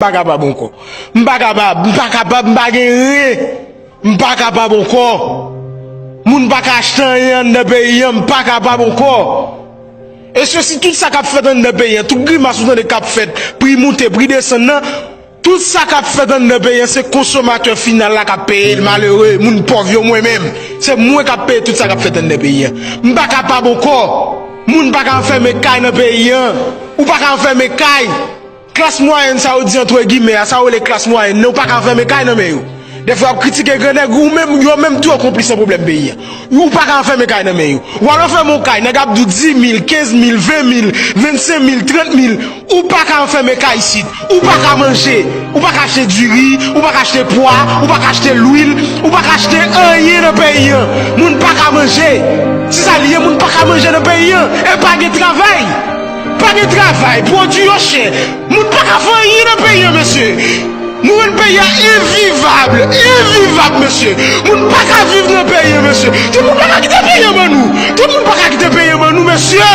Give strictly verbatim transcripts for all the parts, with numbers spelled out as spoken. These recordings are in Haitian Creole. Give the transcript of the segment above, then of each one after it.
pa kapab ankò. M pa kapab, m pa kapab, m pa gen ren. M pa kapab ankò. Moun pa ka achte anyen anndan peyi an, m pa kapab ankò. E sesi, tout sa k ap fèt anndan peyi an, tout grimas ou tande k ap fèt, pri moute, pri desann nan, tout sa k ap fèt anndan peyi an, se konsomatè final la k ap peye l, malere, moun pòv yo, mwen menm. Se mwen k ap peye tout sa k ap fèt anndan peyi an. M pa kapab ankò. Moun pa ka anfèmen kay nan peyi an. Ou pa ka anfèmen kay. Klas mwayèn sa yo di antre gimè a, sa yo rele klas mwayèn nan, ou pa ka anfèmen kay nan men yo. Dèfwa y ap kritike grannèg, ou menm, yo menm tou yo konplis nan pwoblèm peyi a. Ou pa ka anfèmen kay nan men yo. W al anfèmen yon kay, nèg ap di w dis mil, kenz mil, ven mil, vennsenk mil, trant mil. Ou pa ka anfèmen kay isit. Ou pa ka manje. Ou pa ka achte diri, ou pa ka achte pwa, ou pa ka achte lwil, ou pa ka achte anyen nan peyi an. Moun pa ka manje. Se sa l ye, moun pa ka manje nan peyi an. E pa gen travay. Pa gen travay, pwodui yo chè. Moun pa ka fè anyen nan peyi an, mesye. Nou rann peyi a envivab, envivab, mesye. Moun pa ka viv nan peyi an, mesye. Tout moun pa ka kite peyi an ban nou. Tout moun pa ka kite peyi an ban nou, mesye.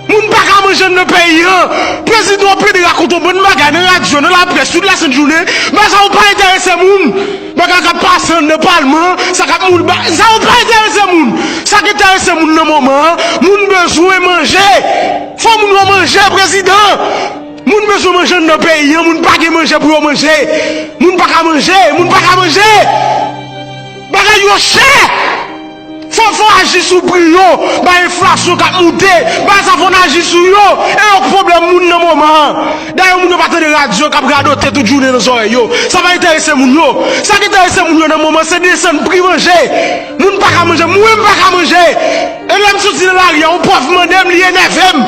Moun pa ka manje nan peyi an. Prezidan w plede rakonte yon bann bagay nan radyo, nan laprès, tout lasent jounen. Bagay sa yo pa enterese moun. Bagay k ap pase anndan palman, sa k ap moun, ba- sa yo pa enterese moun. Sa k enterese moun nan moman an, moun bezwen manje. Fò moun yo manje, prezidan. Moun bezwen manje anndan peyi an, moun pa gen manje pou yo manje. Moun pa ka manje, moun pa ka manje. Bagay yo chè. Fò, fò aji sou pri yo, bay enflasyon k ap moute, bay sa fò n aji sou yo, e yo k pwoblèm moun nan moman an. Dayè moun yo pa tande radyo k ap radote tout jounen nan zòrèy yo. Sa pa enterese moun yo. Sa k enterese moun yo nan moman se desann pri manje. Moun pa ka manje, mwen m pa ka manje. E lè m soti nan lari a, yon pòv mande m, li enève m.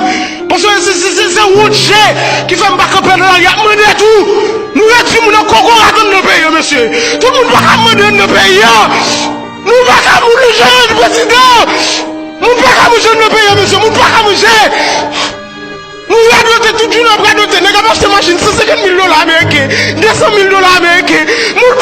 Paske se, se, se, se wont je ki fè m pa kanpe nan lari a, ap mande tou. Nou ret timoun an kokorat anndan peyi an, mesye. Tout moun pa ka mande anndan peyi an. Nou pa ka mouri jwenn prezidan. Moun pa ka manje nan peyi an, mesye. Moun pa ka manje. Nou radote tout jounen, ap radote. Nèg ap achte machin san senkant mil dola ameriken, de san mil dola ameriken. Moun